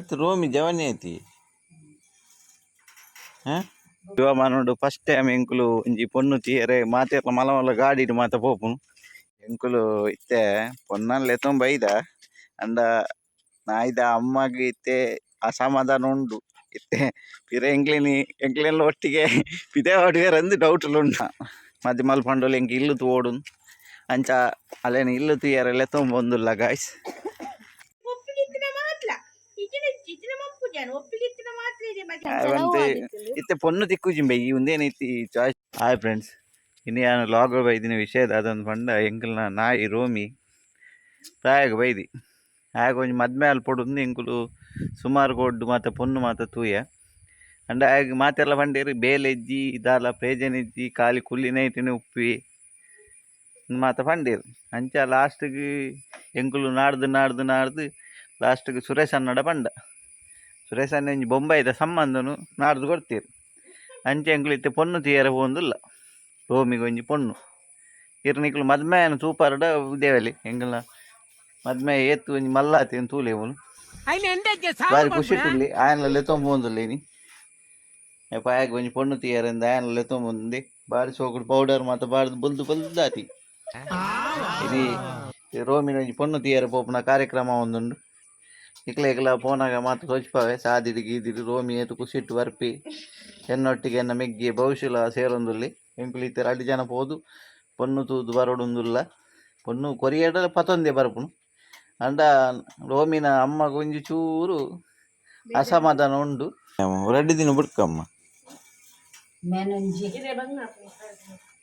ಅತ್ ರೋಮಿ ಜವನೆ ಐತಿ. ಹಾಂ, ಶಿವಮಾನೋಡು ಫಸ್ಟ್ ಟೈಮ್ ಎಂಕುಲು ಒಂಜಿ ಪೊಣ್ಣು ತೀಯರೆ ಮಾತೆರ್ಲ ಮಲ್ಲ ಮಲ್ಲ ಗಾಡಿಡ್ ಮಾತ ಪೋಪುನು. ಎಂಕುಲು ಇತ್ತೆ ಪೊನ್ನನ್ ಲೆತ್ತೊಂದು ಬೈದ. ಅಂಡ ನಾಯಿದ ಅಮ್ಮಗ್ ಇತ್ತೆ ಅಸಮಾಧಾನ ಉಂಡು. ಇತ್ತೆ ಪಿರ ಎಂಕ್ಲೆನಿ ಎಂಕ್ಲೆನ ಒಟ್ಟಿಗೆ ಪಿದೆ ಪಾಡುವೆರಂದ್ ಡೌಟ್ ಉಂಡು. ಮದಿಮಲ್ ಪಂಡೊಲು ಎಂಕ್ ಇಲ್ಲ್ ತೂವೊಡು. ಅಂಚ ಅಲೆನ ಇಲ್ಲ್ ತೂಯರೆ ಲೆತ್ತೊಂದು ಪೋವೊಂದುಲ್ಲ ಗಾಯ್ಸ್. ಒಪ್ಪಿಗೆ ಮಾತ್ರ ಇಚಿನ ಇಚಿನ ಮಂಪುಜಾನ ಒಪ್ಪಿಗೆ ಮಾತ್ರ ಇದೆ ಮತ್ತೆ. ಅವಂತೆ ಇತ್ತೆ ಪೊಣ್ಣು ತಿಕ್ಕುಜಿಂಬೆ ಈ ಉಂದೇನ ಇತ್ತಿ ಚಾಯ್ಸ್. ಹಾಯ್ ಫ್ರೆಂಡ್ಸ್, ಇನ್ನು ಯಾನ್ ಲಾಗ್ ಬೈದಿನ ವಿಷಯ ದಾದಂದ್ ಪಂಡ, ಎಂಕಲ್ನ ನಾಯಿ ರೋಮಿ ಪ್ರಾಯಗ್ ಬೈದಿ. ಆಯಗ್ ಒಂಜಿ ಮದ್ಮೆ ಆಲ್ಪೊಡುಂದು ಎಂಕುಲು ಸುಮಾರು ಕೊಡ್ಡು ಮಾತ ಪೊಣ್ಣು ಮಾತ ತೂಯ. ಅಂಡ ಆಯಗ್ ಮಾತೆರ್ಲ ಪಂಡೇರು ಬೇಲೆ ಇಜ್ಜಿ, ದಾಲ ಪ್ರೇಜನ ಇಜ್ಜಿ, ಖಾಲಿ ಕುಲ್ಲಿನ ಐಟನೆ ಉಪ್ಪಿ ಮಾತ ಪಂಡೇರು. ಅಂಚ ಲಾಸ್ಟ್ಗ್ ಎಂಕುಲು ನಾಡ್ದು ನಾಡ್ದು ನಾಡ್ದು ಲಾಸ್ಟ್ಗ್ ಸುರೇಶ್ ಅಣ್ಣಡ ಪಂಡ. ಸುರೇಶ್ ಅಣ್ಣ ಒಂಜಿ ಬೊಂಬೈದ ಸಂಬಂಧನು ನಾಡ್ದು ಕೊಡ್ತೀರು. ಅಂಚ ಎಂಕುಲು ಇತ್ತೆ ಪೊಣ್ಣು ತೂಯರೆ ಪೋವೊಂದುಲ್ಲ. ರೋಮಿಗೆ ಒಂಜಿ ಪೊಣ್ಣು. ಇರ್ ನಿಕುಲು ಮದ್ಮೆಯನ್ ತೂಪಾರಡ ದೇವಲಿ. ಎಂಕಲ್ನ ಮದ್ಮೆ ಏತ್ ಒಂಜಿ ಮಲ್ಲಾತಿ ತೂಲೆ. ಮೂಲು ಬಾರಿ ಖುಷಿ ತುಲ್ಲಿ. ಆಯನ ಲೆತ್ತೊಂದು ಪೋವೊಂದುಲ್ಲ ಇನಿ. ಪಾಯಗ್ ಒಂಜಿ ಪೊಣ್ಣು ತೂಯರೆ ಆಯನ ಲೆತ್ತೊಂದು ಬಂದೆ. ಬಾರಿ ಸೋಕುಡು ಪೌಡರ್ ಮಾತ ಪಾಡ್ದು ಬೊಲ್ದು ಬೊಲ್ದಾತಿ. ಇನಿ ರೋಮಿನ ಒಂಜಿ ಪೊಣ್ಣು ತೂಯರೆ ಪೋಪುನ ಕಾರ್ಯಕ್ರಮ ಒಂದುಂಡು. ಇಕ್ಲೆ ಇಕ್ಲ ಪೋನಾಗ ಮಾತ ತೋಜ್ಪಾವೆ ಸಾದಿಡ್ ಗೀದಿಡ್. ರೋಮಿ ಏತ್ ಖುಷಿಟ್ ಬರ್ಪಿ. ಎನ್ನೊಟ್ಟಿಗೆ ಎನ್ನ ಮೆಗ್ಗಿ ಬಹುಶಿಲ ಸೇರೊಂದುಲ್ಲಿ. ಎಂಕುಲು ಇತ್ತೆ ರಡ್ಡ್ ಜನ ಪೋದು ಪೊಣ್ಣು ತೂದು ಬರೊಡುಂದುಲ್ಲ. ಪೊಣ್ಣು ಕೊರಿಯಡ ಪತೊಂದೆ ಬರ್ಪುನು. ಅಂಡ ರೋಮಿನ ಅಮ್ಮಗ್ ಒಂಜಿ ಚೂರು ಅಸಮಾಧಾನ ಉಂಡು. ರಡ್ಡ್ ದಿನ ಬುಡ್ಕಮ್ಮ. ಮೆನೊಂಜಿ.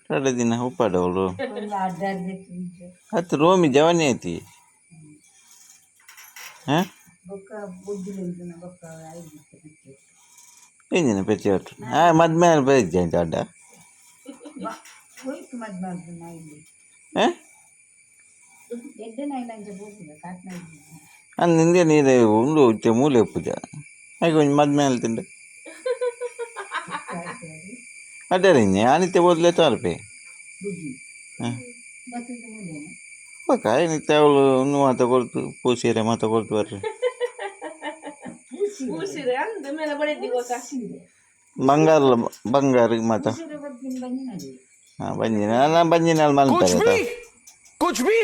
ರಡ್ಡ್ ದಿನ ಉಪ್ಪಾಡವಳು. ಒಂಜಿ ಅರ್ಧ ಅರ್ಧ ತಿಂತು. ಅತ್ ರೋಮಿ ಜವನೆ ಐತಿ, ಹಾಂ. ಬೊಕ್ಕ ಬುದ್ಧಿ ಬೊಕ್ಕ ಐದು. ಎಂಜಿನ ಪೆಚ್ಚೆ ಒಟ್ಟು ಆ ಮದ್ಮೆ ಬೈಜ ಅಡ್ಡ. ಹೋಯ್ತು ಮದ್ಮೆ ಆಗ್ತದೆ ನಾಯಿಲಿ. ಹಾಂ. ಎಡ್ಡೆ ನಾಯಿಲಂಚ ಪೋಪುದ ಕಾಟ್ ನಾಯಿ. ಅಂದ್ ನಿಂದೆ ನೀರು ಉಂಡು ಇತ್ತೆ ಮೂಲೆ ಪೂಜ ಹಾಗೆ ಒಂಜಿ ಮದ್ಮೆ ತಿಂಡ ಅಡ್ಡರೆ ಆನಿತ್ತೆ ಓದ್ಲೆ ತಾರ್ಪೆ. ಬುದ್ಧಿ. ಹಾಂ. ಬತ್ತದ ಮೂಲೇನೆ. ಬೊಕ್ಕ ನಿತ್ತೆ ಅವಳು ಒಂದು ಮಾತ ಕೊಡ್ತು, ಪೂಸೀರೆ ಮಾತ ಕೊಡ್ತು ಬರ್ರಿ. ಪೂಸಿರೆ ಅಂದ್ ಮೇಲೆ ಬಡಿದ್ದಿ ಗೊತ್ತಾ? ಬಂಗಾರ ಬಂಗಾರ ಮಾತ. ಪೂಸಿರೆ ಬತ್ತಿನ ಬಂಜಿನಡಿ. ಹಾಂ, ಬಂಜಿನ ಬಂಜಿನಲ್ಲಿ ಮಲ್ತಾರೆ. कुछ भी.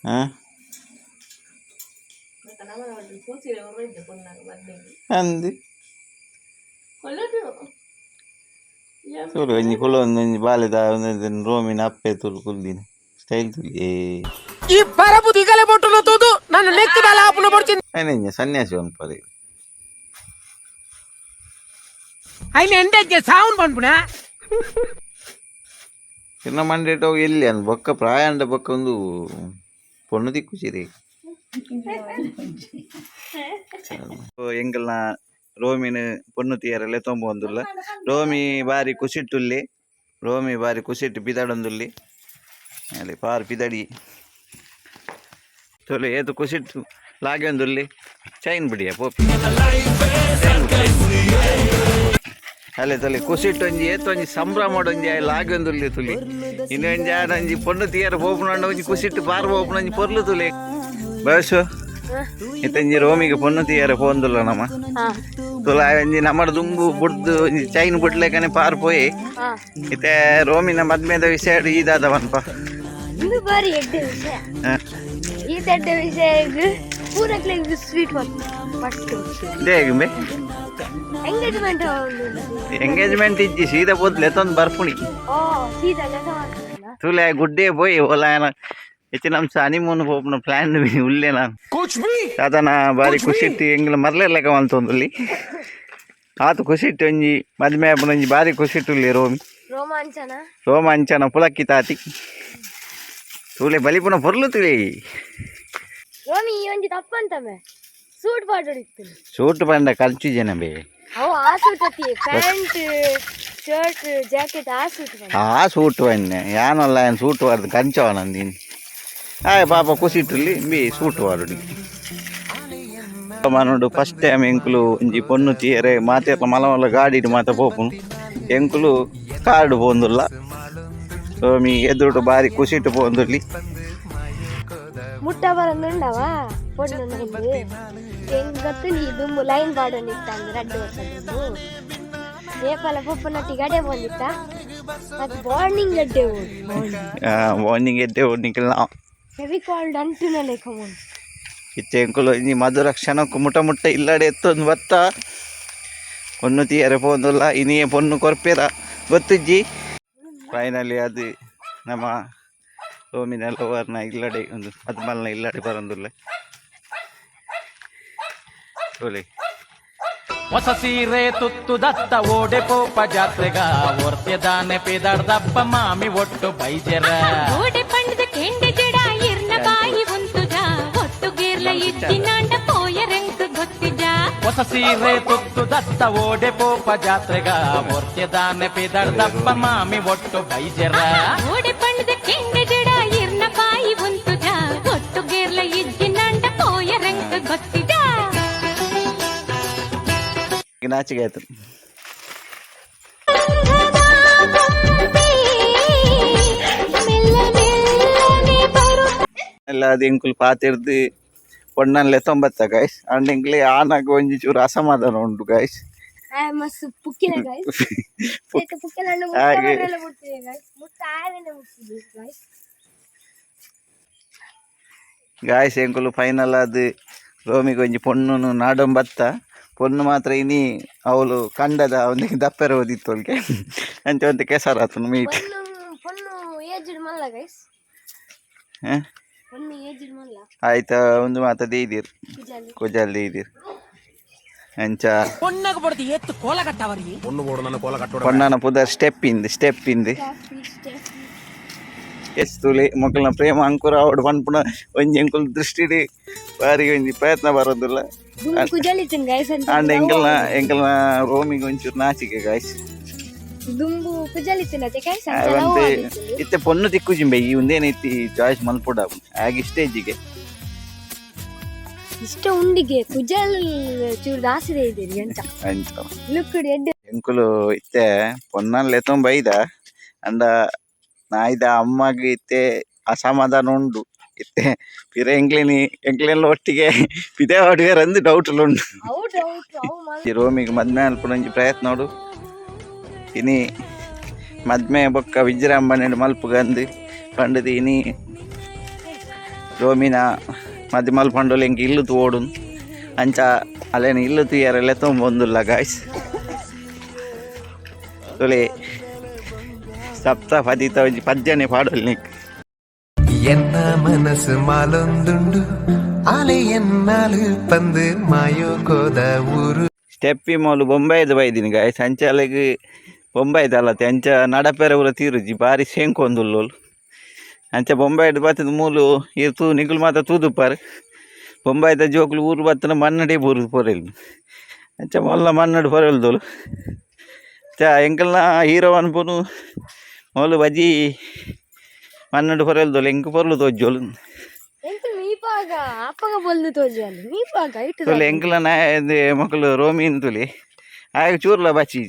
ಹಾಂ. ಬೊಕ್ಕ ನಮನ ಒಟ್ಟು ಪೂಸಿರೆ ಹೊರಡ್ದೆ ಪೊನ್ನಾಗ ಮದ್ಮೆಗೆ. ಅಂದು. ಕೊಲ್ಲುಟು. ತೂಲು ಒಂಜಿ ಕುಲೊಂದು ಒಂಜಿ ಬಾಲೆದ ಒಂದೊಂದು ರೋಮಿನ ಅಪ್ಪೆ ತುಲು ಕುಲ್ದಿನ ಸ್ಟೈಲ್ ತುಲಿ ಏ. ಈ ಪರಬು ದಿಗಲೆ ಬೊಟ್ಟುನ ತೂದು ನನ್ನ ನೆಕ್ಕದ ಲಾಪುನ ಬೊಡ್ಚಿ. ಅಯ್ಯ, ಸನ್ಯಾಸಿ ಅನ್ಪದೆ. ಐನ ಎಂಡೆಜ್ಜೆ ಸಾವುನ್ ಪನ್ಪುನ. ಚಿನ್ನ ಮಂಡೇಟ ಎಲ್ಲಿ ಅನ್ ಬೊಕ್ಕ ಪ್ರಾಯ ಅಂಡ ಬೊಕ್ಕ ಒಂದು ಪೊಣ್ಣು ದಿಕ್ಕುಚಿರಿ. ಎಂಕಲ್ನ ರೋಮಿನ ಪೊಣ್ಣು ತೀಯರ ಲೆತ್ತೊಂಬೊಂದುಲ್ಲ. ರೋಮಿ ಬಾರಿ ಖುಷಿಟ್ಟುಲ್ಲಿ. ರೋಮಿ ಬಾರಿ ಖುಷಿಟ್ಟು ಪಿದಾಡೊಂದುಲ್ಲಿ. ಅಲ್ಲಿ ಪಾರ್ ಪಿದಡಿ ತೋಲೆ, ಏತು ಖುಷಿಟ್ಟು ಲಾಗ್ಯೊಂದುಲ್ಲಿ. ಚೈನ್ ಬಿಡಿಯ ಪೋಪಿ. ಅಲ್ಲೇ ತೊಲೆ, ಖುಷಿಟ್ಟು ಒಂಜಿ ಏತ್ ಒಂಜಿ ಸಂಭ್ರಮ ಒಂಜಿ ಲಾಗ್ಯೊಂದುಲ್ಲಿ ತುಲಿ. ಇನ್ನೊಂಜಿ ಆನೊಂಜಿ ಪೊಣ್ಣು ತೀಯರ ಪೋಪುನ ಒಂಜಿ ಖುಷಿಟ್ಟು ಪಾರ್ ಪೋಪುನ ಒಂಜಿ ಪೊರ್ಲು ತುಲೆ. ಬಯಸು ಇತ್ತಂಜಿ ರೋಮಿಗೆ ಪೊಣ್ಣು ತೀಯರ ಪೋಂದುಲ್ಲ ನಮ್ಮ. ತುಲ ಒಂಜಿ ನಮ್ಮಡ ದುಂಬು ಬುಡ್ದು ಒಂಜಿ ಚೈನ್ ಬುಡ್ಲೆಕನೆ ಪಾರ್ ಪೋಯಿ. ಇತ್ತೆ ರೋಮಿನ ಮದ್ಮೆದ ವಿಷಯ ಈದಾದ ಪನ್ಪ. ಇದು ಬಾರಿ ಎಡ್ಡೆ ವಿಷಯ. ಈ ಎಡ್ಡೆ ವಿಷಯ ಪೂರಕ್ಲೆ ಸ್ವೀಟ್ ಫಸ್ಟ್. ದೇಗುಂಬೆ. ಎಂಗೇಜ್ಮೆಂಟ್. ಎಂಗೇಜ್ಮೆಂಟ್ ಇಜ್ಜಿ, ಸೀದಾ ಪೋದು ಲೆತ್ತೊಂದು ಬರ್ಪುಣಿ. ಓ, ಸೀದಾ ಲೆಕ್ಕ ಮಾಡ್ತಾರಲ್ಲ. ತುಲೆ ಗುಡ್ಡೆ ಪೋಯಿ ಓಲ ಹೆಚ್ಚಿನ ಅಂಶ ಹನಿಮೂನ್ ಪೋಪುನ ಪ್ಲಾನ್ ಉಲ್ಲೆ ನಾನು. ಕುಚ್ ಬಿ. ತಾತನ ಬಾರಿ ಖುಷಿ ಇಟ್ಟು ಎಂಗ್ಲ ಮರ್ಲೆ ಲೆಕ್ಕ ಮಂತೊಂದುಲ್ಲಿ. ಆತು ಖುಷಿ ಇಟ್ಟು ಒಂಜಿ ಮದ್ಮೆ ಆಪುನ ಒಂಜಿ ಬಾರಿ ಖುಷಿ ಇಟ್ಟುಲ್ಲಿ ರೋಮಿ. ರೋಮಾಂಚನ. ರೋಮಾಂಚನ ಪುಲಕ್ಕಿ ತಾತಿ. ತೂಲೆ, ಬಲಿಪುನ ಪೊರ್ಲು ತುಲೆ. ರೋಮಿ, ಈ ಒಂಜಿ ತಪ್ಪಂತಮೆ ಸೂಟ್ ಪಾಡೋಡಿತ್ತು. ಸೂಟ್ ಪಂಡ ಖರ್ಚು ಜನ ಬೇ. ಅವು ಆ ಸೂಟ್ ಅತ್ತಿ, ಪ್ಯಾಂಟ್, ಶರ್ಟ್, ಜಾಕೆಟ್, ಆ ಸೂಟ್ ಬಂದ. ಆ ಸೂಟ್ ಬನ್ನೆ ಯಾನಲ್ಲ ಏನು ಸೂಟ್ ವಾಡ್ದು ಕಂಚವನಂದಿನಿ. ಆಯ್ ಪಾಪ ಖುಷಿ ಇಟ್ಟುಲ್ಲಿ ಬಿ ಸೂಟ್ ವಾಡುಡಿ ಮನೋಡು. ಫಸ್ಟ್ ಟೈಮ್ ಎಂಕುಲು ಒಂಜಿ ಪೊಣ್ಣು ತೀಯರೆ ಮಾತೆರ್ಲ ಮಲ್ಲ ಮಲ್ಲ ಗಾಡಿಡ್ ಮಾತ ಪೋಪುನು. ಎಂಕುಲು ಕಾರ್ಡ್ ಪೋಂದುಲ್ಲ. ರೋಮಿ ಎದುರುಡು ಬಾರಿ ಖುಷಿಟ್ಟು ಪೋಂದುಲ್ಲಿ. ಮುಟ್ಟ ಬರಂದುಂಡವ. ಪೊಣ್ಣು ಎಂಕ್ ಗೊತ್ತುಂಜಿ ದುಂಬು ಲೈನ್ ಪಾಡೊಂದಿತ್ತ ರಡ್ಡ್ ವರ್ಷ ದುಂಬು. ನೇಪಾಲ ಪೊಪ್ಪನೊಟ್ಟಿಗೆ ಅಡೆ ಪೋಂದಿತ್ತ ಅದು ಬಾರ್ನಿಂಗ್ ಎಡ್ಡೆ ಮಾರ್ನಿಂಗ್ ಎಡ್ಡೆ ನಿಕಲ್ನ. ಫೆವಿಕಾಲ್ಡ್ ಅಂಟುನ ಲೆಕ್ಕ ಉಂಡು. ಇತ್ತೆ ಎಂಕುಲು ಇನಿ ಮಧುರ ಕ್ಷಣಕ್ಕು ಮುಟ ಮುಟ್ಟ ಇಲ್ಲಡೆ ಎತ್ತೊಂದು ಬತ್ತ ಪೊಣ್ಣು ತೀಯರೆ ಪೋಂದುಲ್ಲ. ಇನಿಯೇ ಪೊಣ್ಣು ಕೊರ್ಪೆರ ಗೊತ್ತಿಜ್ಜಿ. ಫೈನಲಿ ಅದು ನಮ್ಮ ರೋಮಿನ ಲವರ್ನ ಇಲ್ಲಡೆ ಒಂದು ಪದ್ಮಲ್ನ ಇಲ್ಲಡೆ ಬರಂದುಲ್ಲ ತೋಲೆ. ಹೊಸ ಸೀರೆ ತುತ್ತು ದತ್ತ ಓಡೆ ಪೋಪ ಜಾತ್ರೆಗ ಒರ್ತೆ ದಾನೆ ಪಿದರ್ದಪ್ಪ ಮಾಮಿ ಒಟ್ಟು ಬೈಜೆರ. ಓಡೆ ಪಂಡದ ಕೆಂಡೆ ಜಡ ಇರ್ನ ಬಾಯಿ ಉಂತುಜ ಒಟ್ಟು ಗೇರ್ಲ ಇತ್ತಿನಾಂಡ ಪೋಯರೆಂಕ್ ಗೊತ್ತಿಜ. ಹೊಸ ಸೀರೆ ತುತ್ತು ದತ್ತ ಓಡೆ ಪೋಪ ಜಾತ್ರೆಗ ಒರ್ತೆ ದಾನೆ ಪಿದರ್ದಪ್ಪ ಮಾಮಿ ಒಟ್ಟು ಬೈಜೆರ. ಓಡೆ ಪಂಡದ ಕೆಂಡೆ ಜಡ ಇರ್ನ ಬಾಯಿ ಉಂತುಜ ಒಟ್ಟು ಗೇರ್ಲ ಇಜ್ಜಿನಾಂಡ ಪೋಯರೆಂಕ್ ಗೊತ್ತಿಜ. ನಾಚಿಗೆ ಆಯ್ತು. ಮೆಲ್ಲ ಮೆಲ್ಲನೆ ಬರು. ಎಲ್ಲ ಅದು ಎಂಕುಲು ಪಾತಿರ್ದು ಪೊಣ್ಣನ್ ಲೆತ್ತೊಂಬತ್ತ ಗಾಯ್ಸ್. ಅಂಡ್ ಎಂಕ್ಲೆ ಆನಾಗ ಒಂಜಿ ಚೂರು ಅಸಮಾಧಾನ ಉಂಟು ಗಾಯ್ಸ್. ಆ ಮಸ್ತ್ ಪುಕ್ಕಿನ ಗಾಯ್ಸ್. ಪುಕ್ಕಿನ ಹಣ್ಣು. ಹಾಗೆ. ಮುಟ್ಟಿದೆ ಗಾಯ್ಸ್, ಮುಟ್ಟ ಆಮೇಲೆ ಮುಟ್ಟಿದೆ ಗಾಯ್ಸ್. ಗಾಯ್ಸ್, ಎಂಕುಲು ಫೈನಲ್ ಅದು ರೋಮಿಗೆ ಒಂಜಿ ಪೊಣ್ಣುನು ನಾಡೊಂಬತ್ತ. ಪೊಣ್ಣು ಮಾತ್ರ ಇನಿ ಅವಳು ಕಂಡದ ಅವನಿಗೆ ದಪ್ಪೆರ ಓದಿತ್ತು ಅವಳಿಗೆ ಅಂಚ ಒಂತೆ ಕೆಸರಾತನು ಮೀಟ್. ಪೊಣ್ಣು ಪೊಣ್ಣು ಏಜ್ಡ್ ಮಲ್ಲ ಗೈಸ್. ಪೊಣ್ಣು ಏಜ್ಡ್ ಮಲ್ಲ. ಆಯ್ತಾ, ಒಂದು ಮಾತ ದೇದಿರ್. ಕುಜಾಲಿ. ಕುಜಲ್ ದೇದಿರ್ ಅಂಚ. ಪೊಣ್ಣಗ ಬಡ್ದು ಎತ್ತು ಕೋಲ ಕಟ್ಟವರಿ. ಪೊಣ್ಣನ ಪುದರ್ ಸ್ಟೆಪ್ ಇಂದ್ ಸ್ಟೆಪ್ ಇಂದ್. Steffi Steffi. ಎಸ್ ತುಲಿ, ಮೊಕ್ಕಲ್ನ ಪ್ರೇಮ ಅಂಕುರ ಅವಡು ಪನ್ಪುನ ಒಂಜಿ ಎಂಕುಲು ದೃಷ್ಟಿಡ್ ಬಾರಿ ಒಂಜಿ ಪ್ರಯತ್ನ ಬರೋದಿಲ್ಲ. ದುಂಬು ಕುಜಾಲಿ ಇತ್ತಿನ ಗೈಸ್ ಅಂತ. ಅಂಡ್ ಎಂಕಲ್ನ ಎಂಕಲ್ನ ರೋಮಿಗೆ ಒಂಚೂರು ನಾಚಿಕೆ ಗಾಯ್ಸ್. ದುಂಬು ಕುಜಾಲಿ ಇತ್ತಿನ ಗೈಸ್ ಅಂತ. ಅವಂತೆ ಇತ್ತೆ ಪೊಣ್ಣು ತಿಕ್ಕುಜಿಂಬೆ ಈ ಒಂದೇನೈತಿ ಚಾಯ್ಸ್ ಮಲ್ಪುಡ ಆಗಿ ಸ್ಟೇಜಿಗೆ. ಇಷ್ಟ ಉಂಡಿಗೆ ಕುಜಲ್ ಚೂರು ದಾಸಿದೆ ಇದೆ ಅಂತ. ಅಂಚ. ಲುಕ್ ಎಡ್ಡೆ. ಎಂಕುಲು ಇತ್ತೆ ಪೊಣ್ಣನ್ ಲೆತ್ತೊಂಬ ಬೈದ ಅಂಡ ನಾಯ್ದ ಅಮ್ಮಗ್ ಇತ್ತೆ ಅಸಮಾಧಾನ ಉಂಡು. ಇತ್ತೆ ಪಿರ ಎಂಕ್ಲೇನಿ ಎಂಕ್ಲೆಲ್ಲ ಒಟ್ಟಿಗೆ ಪಿದೆ ಹೊಡಿಯರಂದು ಡೌಟ್ ಉಂಡು. ಅವು ಡೌಟ್ ಅವು. ಈ ರೋಮಿಗೆ ಮದ್ಮೆ ಅಲ್ಪುನ ಒಂಜಿ ಪ್ರಯತ್ನ ನೋಡು. ಇನಿ ಮದ್ಮೆ ಬೊಕ್ಕ ವಿಜೃಂಭಣೆ ಮಲ್ಪುಗಂದು ಪಂಡದು. ಇನಿ ರೋಮಿನ ಮದ್ಮೆ ಮಲ್ಪಂಡೋಲು ಎಂಕ್ ಇಲ್ಲು ತೋಡು ಅಂಚ ಅಲ್ಲೇನ ಇಲ್ಲು ತೂಯರೆಲ್ಲ ತೊಂಬೊಂದುಲ್ಲ ಗಾಯ್ಸ್. ತೊಲೆ, ಸಪ್ತ ಪದಿತ ಒಂಜಿ ಪದ್ಯನೆ ಪಾಡೋಲ್ ನಿಕ್. ಎನ್ನ ಮನಸ್ಸು ಮಾಲೊಂದುಂಡು ಆಲೆ ಎನ್ನಾಲು ಪಂದು ಮಾಯೋ ಕೋದ ಊರು. ಸ್ಟೆಪ್ಪಿ ಮೌಲು ಬೊಂಬಾಯ್ದ ಬೈದಿನಿ ಗಾಯ್ಸ್. ಅಂಚಾಲೆಗ್ ಬೊಂಬಾಯ್ದ ಅಲ್ಲತ್ತೆ ಅಂಚ ನಡಪೆರೆ ಊರ ತೀರುಜಿ ಬಾರಿ ಸೇಂಕೊಂದುಲ್ಲೋಲು. ಅಂಚ ಬೊಂಬಾಯ್ಡ್ ಬತ್ತದ ಮೂಲು ಇರ್ ತೂ ನಿಕುಲು ಮಾತ ತೂದುಪ್ಪಾರು. ಬೊಂಬಾಯ್ದ ಜೋಕುಲು ಊರು ಬತ್ತನ ಮನ್ನಡೆ ಊರು ಪೊರೆಲ್ ಅಂಚ ಮೊಲ್ಲ ಮನ್ನಡು ಪೊರೆಲ್ದೋಲು. ಚ ಎಂಕಲ್ನ ಹೀರೋ ಅನ್ಪುನು ಮೌಲು ಬಜಿ ಮನ್ನಡು ಪೊರೆಲ್ದೋಲು ಎಂಕ್ ಪೊರ್ಲು ತೋಜೋಲು. ಎಂತ ಮೀಪಾಗ ಅಪ್ಪಗ ಬೊಲ್ದು ತೋಜಾలి ಮೀಪಾಗ ಇಟ್ಟು. ತುಲೆ ಎಂಕಲ್ನ ನಾಯ ಮಕ್ಕಳು ರೋಮಿನ್ ತುಲಿ ಆಗ ಚೂರ್ಲ ಬಚ್ಚಿ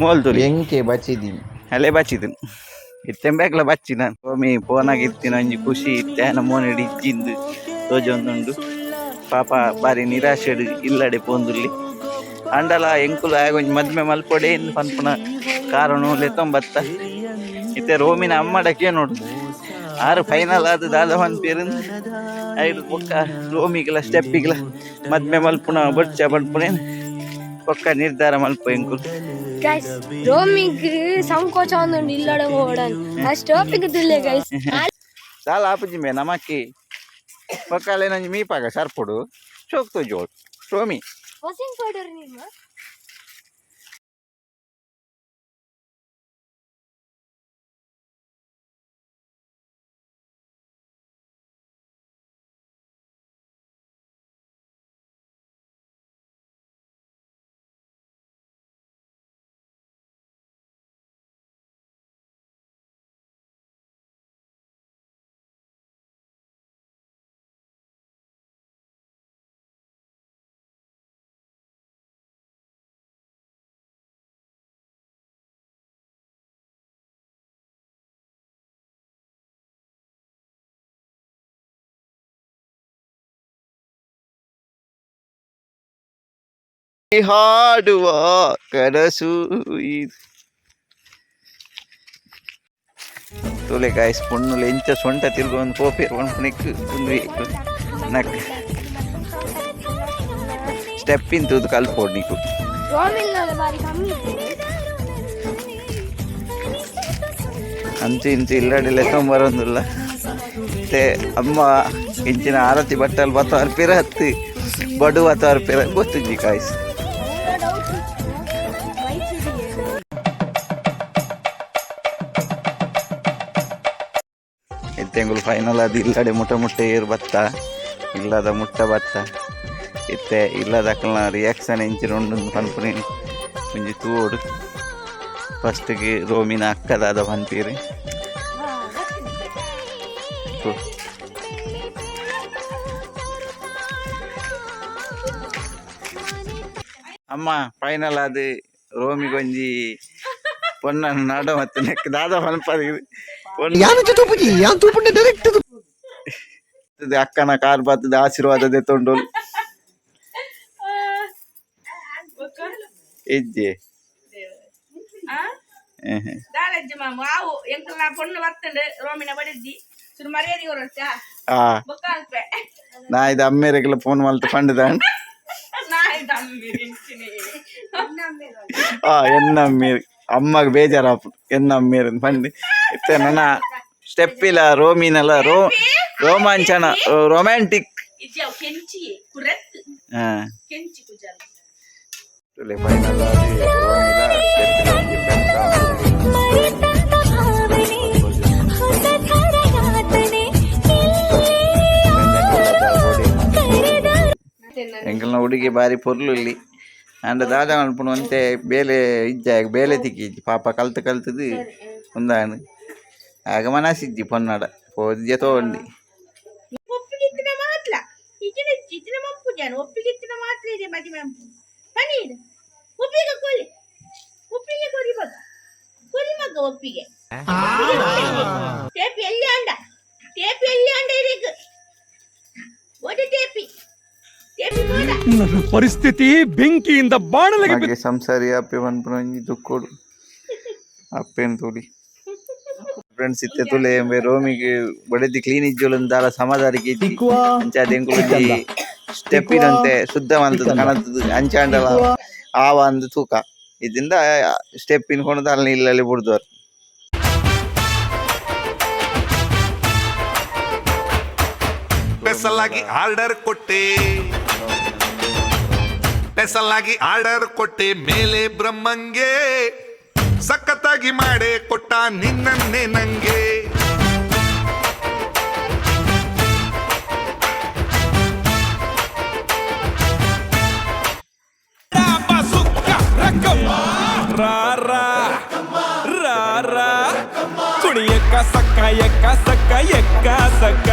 ಮೋಲ್ ತುಲಿ. ಎಂಕೆ ಬಚ್ಚಿದ್ದೀನಿ. ಅಲ್ಲೇ ಬಚ್ಚಿದನು ಇತ್ತೆಂಬೇಕ್ಲ ಬಚ್ಚಿನ ರೋಮಿ ಫೋನಾಗ ಇತ್ತಿನ ಒಂಜಿ ಖುಷಿ ಇತ್ತೆ ಮೋನೆಡ್ ಇಜ್ಜಿಂದು ತೋಜೊಂದುಂಡು. ಪಾಪ ಬಾರಿ ನಿರಾಶೆಡ್ ಇಲ್ಲಡೆ ಪೋಂದುಲ್ಲಿ. ಅಂಡಲ ಎಂಕುಲು ಆಗ ಒಂಜಿ ಮದ್ಮೆ ಮಲ್ಪೊಡೆ ಇಂದ್ ಪನ್ಪುನ ಕಾರಣ ಲೆತ್ತೊಂಬತ್ತ. ಇತ್ತೆ ರೋಮಿನ ಅಮ್ಮಡಕ್ಕೆ ನೋಡು ಆರು ಫೈನಲ್ ಆದ ದಾದ ಪನ್ಪೇರು. ಐದು ಬೊಕ್ಕ ರೋಮಿಗ್ಲ ಸ್ಟೆಪ್ಪಿಗ್ಲ ಮದ್ಮೆ ಮಲ್ಪುನ ಬೊಡ್ಚ ಪನ್ಪುನೆ ಬೊಕ್ಕ ನಿರ್ಧಾರ ಮಲ್ಪ ಎಂಕುಲು. ಗೈಸ್, ರೋಮಿಗ್ ಸಂಕೋಚ ಒಂದು ಇಲ್ಲಡ ಓಡನ್ ಆ ಸ್ಟಾಪಿಗೆ ತುಲ್ಲೆ ಗೈಸ್. చాలా ఆపుజిమే నమక్కి ఒక్కలే ನಂಜಿ ಮೀಪಾಗ ಸರ್ಪುಡು ಚೋಕ್ತು ಜೋಳು ರೋಮಿ. ವಾಷಿಂಗ್ ಪೌಡರ್ ನಿಮ್ಮ. ಹಾಡುವ ಕನಸು ಇದು. ತೂಲೆ ಗಾಯ್ಸ್, ಪೊಣ್ಣುಲು ಎಂಚ ಸೊಂಟ ತಿರ್ಗೊಂದು ಪೋಪೇರ್ ಪನ್ಪುನೆಕ್ ಉಂದು ನಕ್ ಸ್ಟೆಪ್ ತೂದು ಕಲ್ಪೋಡು ನಿಕ್ಕು. ರೋಮಿಲ್ ಬಾರಿ ಕಮ್ಮಿ ಇತ್ತು. ಅಂಚು ಇಂಚು ಇಲ್ಲಡಿಲ್ಲ ಬರೋದಿಲ್ಲ. ಮತ್ತೆ ಅಮ್ಮ ಇಂಚಿನ ಆರತಿ ಬಟ್ಟಲ್ ಬತ್ತವಾರ ಪಿರ ಹತ್ತಿ ಬಡು ಬತ್ತವಾರ ಪಿರ ಗೊತ್ತಿಜ್ಜಿ ಕಾಯ್ಸ್. ಮೈಸೂರಿಗೆ. ಇತ್ತೆಂಗುಲು ಫೈನಲ್ ಅದು ಇಲ್ಲಡೆ ಮುಟ್ಟ ಮುಟ್ಟ ಏರು ಬತ್ತ ಇಲ್ಲದ ಮುಟ್ಟ ಬತ್ತ. ಇತ್ತೆ ಇಲ್ಲದ ಅಕಲ್ನ ರಿಯಾಕ್ಷನ್ ಎಂಚಿನ ಉಂಡು ಪನ್ಪುನಿ ಒಂಜಿ ತೂವೊಡು. ಫಸ್ಟ್ಗೆ ರೋಮಿನ ಅಕ್ಕದಾದ ಪನ್ಪೀರಿ. ತೂ. ಅಮ್ಮ, ಫೈನಲ್ ಅದು ರೋಮಿಗೊಂಜಿ ಪೊನ್ನ ನಡ ಮತ್ತೆ ನೆಕ್ ದಾದ ಪನ್ಪರಿ ಪೊನ್ನು. ಯಾನ್ ತೂಪುಜಿ, ಯಾನ್ ತೂಪುಂಡೆ ಡೈರೆಕ್ಟ್. ಅಕ್ಕನ ಕಾರ್ ಬತ್ತದ ಆಶೀರ್ವಾದ ದೆತ್ತೊಂಡು ಇಜ್ಜೆ. ದಾಲಜ್ಜಿ ಮಾಮು ಆವು ಎಂಕಲ್ನ ಪೊಣ್ಣು ಬರ್ತಂಡು ರೋಮಿನ ಬಡಿದ್ದಿ ಸುರು ಮರ್ಯಾದೆ ಕೊರೊಚ್ಚಾ. ಆ. ಬೊಕ್ಕ ಅಲ್ಪೆ. ನಾ ಇದು ಅಮ್ಮೇರೆಗೆಲ್ಲ ಫೋನ್ ಮಲ್ತು ಪಂಡದ. ನಾಯಿ ತಮ್ಮಿ. ಆ ಎನ್ನ ಅಮ್ಮೇರು ಅಮ್ಮಗ್ ಬೇಜಾರಾಪು ಎನ್ನ ಅಮ್ಮೇರು ಪಂಡಿ. ಇತ್ತೆ ನನ್ನ ಸ್ಟೆಪ್ ಇಲ್ಲ ರೋಮಿನಲ್ಲ ರೋ ರೋಮಾಂಚನ ರೊಮ್ಯಾಂಟಿಕ್. ಇಜ್ಜಿ, ಅವು ಕೆಂಚಿ ಕುರೆತ್. ಹಾ. ಕೆಂಚಿ ಕುಜಲ್. ಫೈನಲ್ ರೋಮಿನ ಸ್ಟೆಪ್ ಇಲ್ಲ ಒಂಜಿ friends ಮರೆತಂತ ಭಾವನೆ ಹೊಸ ಥರ ಯಾತನೆ ಕರೆದ. ಎಂಕಲ್ನ ಹುಡುಗಿ ಬಾರಿ ಪೊರ್ಲು ಇಲ್ಲಿ. ಅಂಡ ದಾದ ಮನ್ಪುನು ಒಂತೆ ಬೇಲೆ ಇಜ್ಜ, ಬೇಲೆ ತಿಕ್ಕಿ ಪಾಪ ಕಲ್ತು ಕಲ್ತದು ಉಂದಾನು ಆಗ ಮನಸ್ಸಿಜ್ಜಿ ಪೊನ್ನಡ ಪೋದ್ಯ ತೋಂಡಿ. ಒಪ್ಪಿಗೆ ಮಾತ್ರ ಇಜ್ಜಿನ ಇಜ್ಜಿನ ಮಂಪು ಜಾನು ಒಪ್ಪಿಗೆ ಮಾತ್ರ ಇದೆ ಮದಿ ಮಂಪು ಪನೀರ್ ಒಪ್ಪಿಗೆ ಕೊರಿ ಒಪ್ಪಿಗೆ ಕೊರಿ ಮಗ ಕೊರಿ ಮಗ ಒಪ್ಪಿಗೆ ಟೇಪಿ ಎಲ್ಲಿ ಅಂಡ ಟೇಪಿ ಎಲ್ಲಿ ಅಂಡ ಇದಕ್ಕೆ ಓಡಿ ಟೇಪಿ ಟೇಪಿ ಬೋಡ. ನನ್ನ ಪರಿಸ್ಥಿತಿ ಬೆಂಕಿಯಿಂದ ಬಾಣಲೆಗೆ. ಹಾಗೆ ಸಂಸಾರಿ ಅಪ್ಪೆ ಪನ್ಪುನ ಒಂಜಿ ದುಕ್ಕೊಡು ಅಪ್ಪೆನ್ ತೂಲಿ ಫ್ರೆಂಡ್ಸ್. ಇತ್ತೆ ತುಲೆ ಎಂಬೆ ರೋಮಿಗೆ ಬಡದಿ ಕ್ಲೀನ್ ಇಜ್ಜೋಲನ್ ದಾಲ ಸಮಾಧಾರಿಕೆ ಇಜ್ಜಿ. ಅಂಚ ಎಂಕುಲು ಸ್ಟೆಪ್ಪಿನಂತೆ ಶುದ್ಧ ಮಂತದ ಕಣತದ ಅಂಚಾಂಡಲ ಆವ ಅಂದ್ ತೂಕ ಇದರಿಂದ ಸ್ಟೆಪ್ಪಿನ ಕೊಂಡು ಅಲ್ಲಿ ಇಲ್ಲಲ್ಲಿ ಬುಡ್ದವ್ರು. ಸ್ಪೆಷಲ್ ಆಗಿ ಆರ್ಡರ್ ಕೊಟ್ಟೆ, ಸ್ಪೆಷಲ್ ಆಗಿ ಆರ್ಡರ್ ಕೊಟ್ಟೆ ಮೇಲೆ ಬ್ರಹ್ಮಂಗೆ, ಸಖತ್ತಾಗಿ ಮಾಡೇ ಕೊಟ್ಟ ನಿನ್ನನ್ನೇ ನಂಗೆ. ಕುಣಿಯಕ್ಕ ಸಕ್ಕ ಎಕ್ಕ ಸಕ್ಕ ಎಕ್ಕ ಸಕ್ಕ.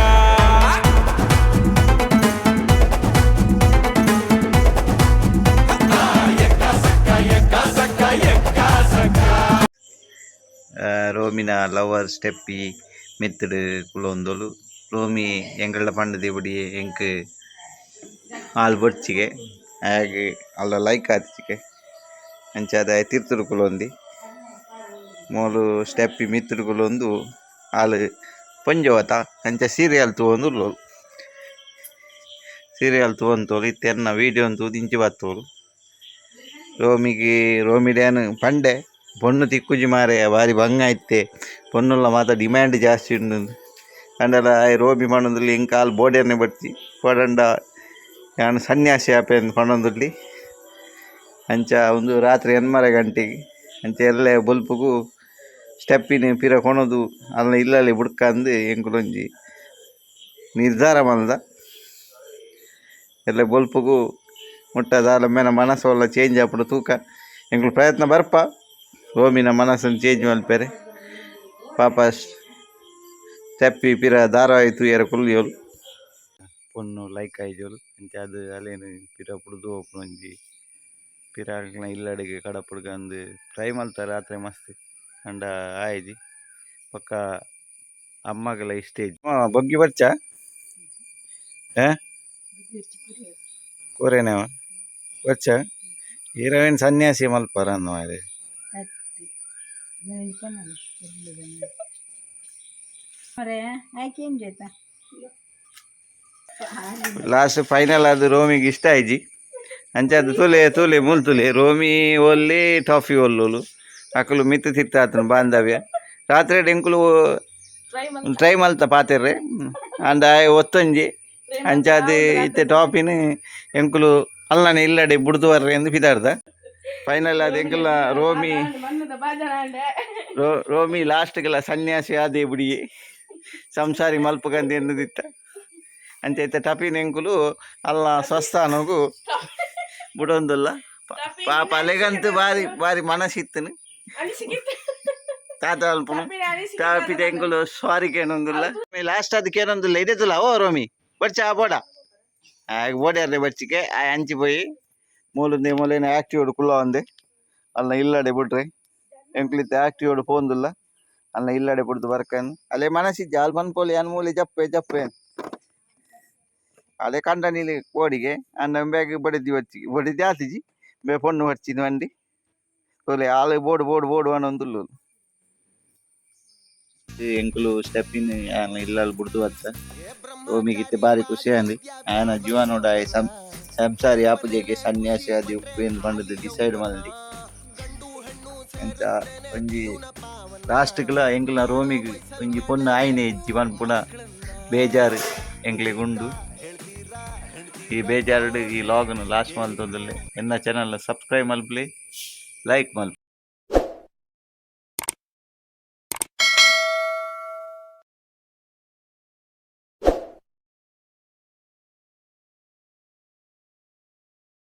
ರೋಮಿನ ಲವರ್ ಸ್ಟೆಪ್ಪಿ ಮಿತ್ತುಡು ಕುಲೊಂದೊಲು. ರೋಮಿ ಎಂಕಲ್ಡ ಪಂಡದಿ ಬುಡಿ ಎಂಕ್ ಆಲ್ ಬೊಡ್ಚಿಗೆ ಆಯಗ್ ಅಲ್ಲ ಲೈಕ್ ಆತಿಚಿಗೆ ಅಂಚಾದ ತಿರ್ತುಡು ಕುಲೊಂದಿ. ಮೋಲು ಸ್ಟೆಪ್ಪಿ ಮಿತ್ತುಡು ಕುಲೊಂದು ಆಲ್ ಪೊಂಜೋವತ ಅಂಚ ಸೀರಿಯಲ್ ತೂವೊಂದು ಉಲ್ಲೋಲು. ಸೀರಿಯಲ್ ತೂವೊಂತೋಲು. ಇತ್ತೆ ಎನ್ನ ವೀಡಿಯೋ ತೂದು ಇಂಚಿ ಬತ್ತೋಲು. ರೋಮಿಗೆ ರೋಮಿಡ್ಯಾನ್ ಪಂಡೆ, ಪೊಣ್ಣು ತಿಕ್ಕುಜಿ ಮಾರೆ, ಬಾರಿ ಬಂಗ ಇತ್ತೆ, ಪೊಣ್ಣುಲ್ಲ ಮಾತ ಡಿಮ್ಯಾಂಡ್ ಜಾಸ್ತಿ ಉಂಡು ಅಂಡಲ. ಆಯ್ ರೋಮಿ ಪಂಡೊಂದುಲ್ಲಿ ಎಂಕ್ ಆಲ್ ಬೋಡೆರ್ನೆ ಬಡ್ತಿ ಪಡಂಡ ಯಾನ್ ಸನ್ಯಾಸಿ ಆಪೆ ಪಂಡೊಂದುಲ್ಲಿ. ಅಂಚ ಒಂದು ರಾತ್ರಿ 8 ಗಂಟೆಗೆ ಅಂಚ ಎಲ್ಲೆ ಬೊಲ್ಪುಗು ಸ್ಟೆಪ್ಪಿನ ಪಿರ ಕೊನೊದು ಅಲ್ಲ ಇಲ್ಲಲ್ಲಿ ಬುಡ್ಕಂದು ಎಂಕುಲೊಂಜಿ ನಿರ್ಧಾರ ಮಲ್ದ. ಎಲ್ಲೆ ಬೊಲ್ಪುಗು ಮುಟ್ಟ ದಾಲ ಮೇನ ಮನಸ್ಸು ಚೇಂಜ್ ಆಪುಂಡು ತೂಕ. ಎಂಕುಲು ಪ್ರಯತ್ನ ಬರ್ಪ ರೋಮಿನ ಮನಸ್ಸನ್ನು ಚೇಂಜ್ ಮಲ್ಪೆರೆ. ಪಾಪ ಸ್ಟೆಪ್ಪಿ ಪಿರ ಧಾರಾವಾಹಿ ತೂಯೆರೆ ಕುಲ್ಲಿಯೋಲು. ಪೊಣ್ಣು ಲೈಕ್ ಆಯ್ಜೋಲು. ಅಂಚ ಅದು ಅಲೇನು ಪಿರ ಪುಡ್ದು ಒಂಜಿ ಪಿರ ಅಕ್ಲೆನ ಇಲ್ಲಡೆಗ್ ಕಡಪುಡ್ಗಂದು ಟ್ರೈ ಮಲ್ತ ರಾತ್ರೆ ಮಸ್ತ್ ಅಂಡ ಆಯ್ಜಿ. ಬೊಕ್ಕ ಅಮ್ಮಗಲ ಇಷ್ಟ ಇಜ್ಜಿ. ಬೊಗ್ಗಿ ಬರ್ಚ ಕೋರೇನವ ಬರ್ಚ. ಹೀರೋಯಿನ್ ಸನ್ಯಾಸಿ ಮಲ್ಪರ ಅಂದ. ಮರೆ ಆಯ್ಕೆ ಏನ್ ಜೊತೆ? ಲಾಸ್ಟ್ ಫೈನಲ್ ಅದು ರೋಮಿಗೆ ಇಷ್ಟ ಆಯ್ಜಿ. ಅಂಚಾದ ತುಲೆ ತುಲೆ ಮೂಲ್ ತುಲೆ ರೋಮಿ ಒಲ್ಲಿ ಟಾಫಿ ಒಲ್ಲುಲು ಅಕುಲು ಮಿತ್ತು ತಿತ್ತ ಆತನು ಬಾಂಧವ್ಯ. ರಾತ್ರಿ ಎಂಕುಲು ಟ್ರೈ ಮಲ್ತ ಪಾತೆರ್ರೆ ಅಂಡ ಆಯೆ ಒತ್ತೊಂಜಿ. ಅಂಚಾದ ಇತ್ತೆ ಟಾಪಿನ ಎಂಕುಲು ಅಲ್ಲನೆ ಇಲ್ಲಡೆ ಬುಡ್ದು ಬರ್ರೆ ಎಂದು ಪಿದಾರ್ದ. ಫೈನಲ್ ಅದು ಎಂಕುಲ ರೋಮಿ ರೋಮಿ ಲಾಸ್ಟ್ಗೆಲ್ಲ ಸನ್ಯಾಸಿ ಆದೇ ಬುಡಿಯೆ, ಸಂಸಾರಿ ಮಲ್ಪಗಂದು ಎನ್ನುದಿತ್ತ. ಅಂಚ ಇತ್ತೆ ಟಪಿನ ಎಂಕುಲು ಅಲ್ಲ ಸ್ವಸ್ಥಾನಗು ಬುಡೊಂದುಲ್ಲ. ಪಾಪ ಅಲೆಗಂತೂ ಬಾರಿ ಬಾರಿ ಮನಸ್ಸಿತ್ತನು ತಾತ ಅಲ್ಪನು. ಟಾಪಿದ ಎಂಕುಲು ಸಾರಿ ಕೇನೊಂದುಲ್ಲ. ಲಾಸ್ಟ್ ಅದಕ್ಕೆ ಏನೊಂದುಲ್ಲ ಇದೇ ತುಲ್ಲ. ಓ ರೋಮಿ, ಬಡ್ಚ ಬೋಡ ಬೋಡ್ಯಾರ್ರೆ ಬಚ್ಚಿಗೆ. ಆ ಅಂಚಿ ಪೋಯಿ ಮೂಲುಂದೆ ಮೂಲೇನ ಆಕ್ಟಿವ್ ಕುಲ್ಲ ಒಂದೆ ಅಲ್ಲ ಇಲ್ಲಡೆ ಬಿಡ್ರೆ. ಎಂಕ್ಲಿತ್ತೆ ಆಕ್ಟಿವ್ ಪೋಂದುಲ್ಲ ಅಲ್ಲ ಇಲ್ಲಡೆ ಬಿಡ್ದು ಬರ್ಕನ್. ಅಲ್ಲೇ ಮನಸ್ಸಿಜ್ಜ ಅಲ್ಲಿ ಪನ್ಪೋಲಿ ಅನ್ ಮೂಲೆ ಜಪ್ಪೆ ಜಪ್ಪೆ. ಅದೇ ಕಂಡ ನೀಲಿ ಕೋಡಿಗೆ ಅಂಡ ಬ್ಯಾಗ್ ಬಡಿದಿ ಬಚ್ಚಿ ಬಡಿ ಜಾತಿಜಿ ಬೇ ಪೊಣ್ಣು ಹಚ್ಚಿನ ವಂಡಿ ತೋಲೆ ಆಲೆ ಬೋಡು ಬೋಡು ಬೋಡು ಅನ್ನೊಂದುಲ್ಲು. ಎಂಕುಲು ಸ್ಟೆಪ್ಪಿನ ಇಲ್ಲಲ್ಲಿ ಬುಡ್ದು ಬತ್ತ. ರೋಮಿಗಿತ್ತೆ ಬಾರಿ ಖುಷಿ ಅಂది. ಆಯನ ಜೀವನೋಡ ಆಯೆ ಸಂಸಾರಿ ಆಪುಜೆಗೆ ಸನ್ಯಾಸಿ ಆದಿ ಉಪ್ಪೇನು ಪಂಡದು ಡಿಸೈಡ್ ಮಲ್ದಿ. ಎಂತ ಒಂಜಿ ಲಾಸ್ಟ್ಗ್ಲ ಎಂಕ್ಲ ರೋಮಿಗ್ ಒಂಜಿ ಪೊಣ್ಣು ಆಯ್ನೆ ಇಜ್ಜಿ ಪನ್ಪುನ ಬೇಜಾರು ಎಂಕ್ಲೆಗ್ ಉಂಡು. ಈ ಬೇಜಾರುಡು ಈ ಲಾಗ್ನು ಲಾಸ್ಟ್ ಮಲ್ತೊಂದುಲ್ಲೆ. ಎನ್ನ ಚಾನಲ್ ಸಬ್ಸ್ಕ್ರೈಬ್ ಮಲ್ಪುಲೆ, ಲೈಕ್ ಮಲ್ಪುಲೆ.